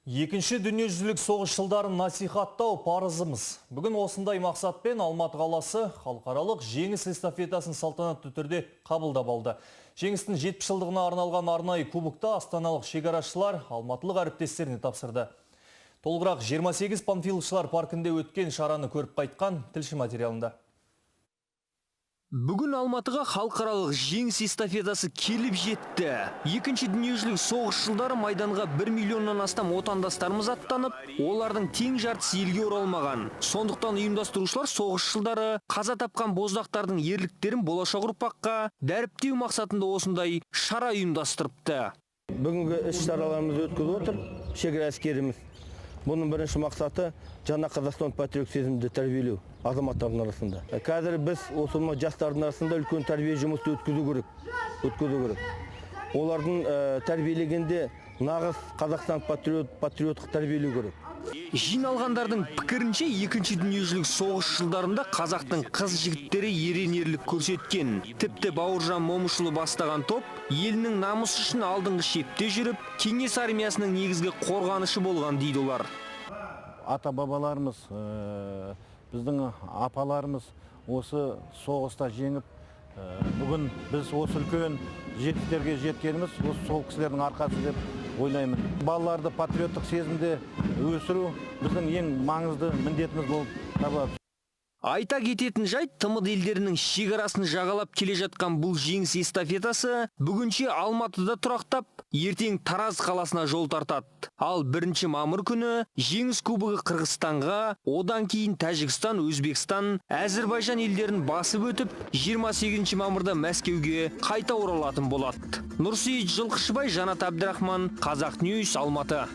Екінші дүниежүзілік соғыс жылдарын насихаттау парызымыз. Бүгін осындай мақсатпен Алматы қаласы халықаралық Жеңіс эстафетасын салтанатты түрде қабылдап алды. Жеңістің 70 жылдығына арналған арнайы кубокты астаналық шекарашылар алматылық әріптестеріне тапсырды. Толығырақ 28 панфиловшылар паркінде өткен шараны көріп қайтқан тілші материалында. Бүгін Алматыға халықаралық Жеңіс эстафетасы келіп жетті. Екінші дүниежүзілік соғыс жылдары майданға 1 миллионнан астам отандастарымыз аттанып, олардың тең жартысы елге оралмаған. Сондықтан ұйымдастырушылар соғыс жылдары қаза тапқан боздақтардың ерліктерін болашақ ұрпаққа дәріптеу мақсатында осындай шара ұйымдастырыпты. Бүгінгі іс шараларымызды өткізіп отыр шекара әскеріміз. Бұның бірінші мақсаты – жаңа Қазақстан патриоттық сезімді тәрбиелеу азаматтардың арасында. Қазір біз осы мына жастардың арасында үлкен тәрбие жұмысты өткізу керек. Өткізу керек. Олардың тәрбиелегенде нағыз Қазақстан патриоттық тәрбиелеу керек. Жиналғандардың пікірінше, екінші дүниежүзілік соғыс жылдарында қазақтың қыз жігіттері ерен ерлік көрсеткен. Тіпті Бауыржан Момышұлы бастаған топ елінің намысы үшін алдыңғы шепте жүріп, Кеңес армиясының негізгі қорғанышы болған дейді олар. Ата бабаларымыз, біздің апаларымыз осы соғыста жеңіп, бүгін біз осы үлкен жетістіктерге жеткеніміз осы сол кісілердің арқасы деп ойлаймын. Балаларды патриоттық сезімде өсіру біздің ең маңызды міндетіміз болып табылады. Айта кететін жайт, ТМД елдерінің шекарасын жағалап келе жатқан бұл Жеңіс эстафетасы бүгінше Алматыда тұрақтап, ертең Тараз қаласына жол тартады. Ал 1 мамыр күні Жеңіс кубогы Қырғызстанға, одан кейін Тәжікстан, Өзбекстан, Әзірбайжан елдерін басып өтіп, 28 мамырда Мәскеуге қайта оралатын болады. Нұрсейіт Жылқышыбай, Жанат Әбдірахман, Қазақ Ньюс, Алматы.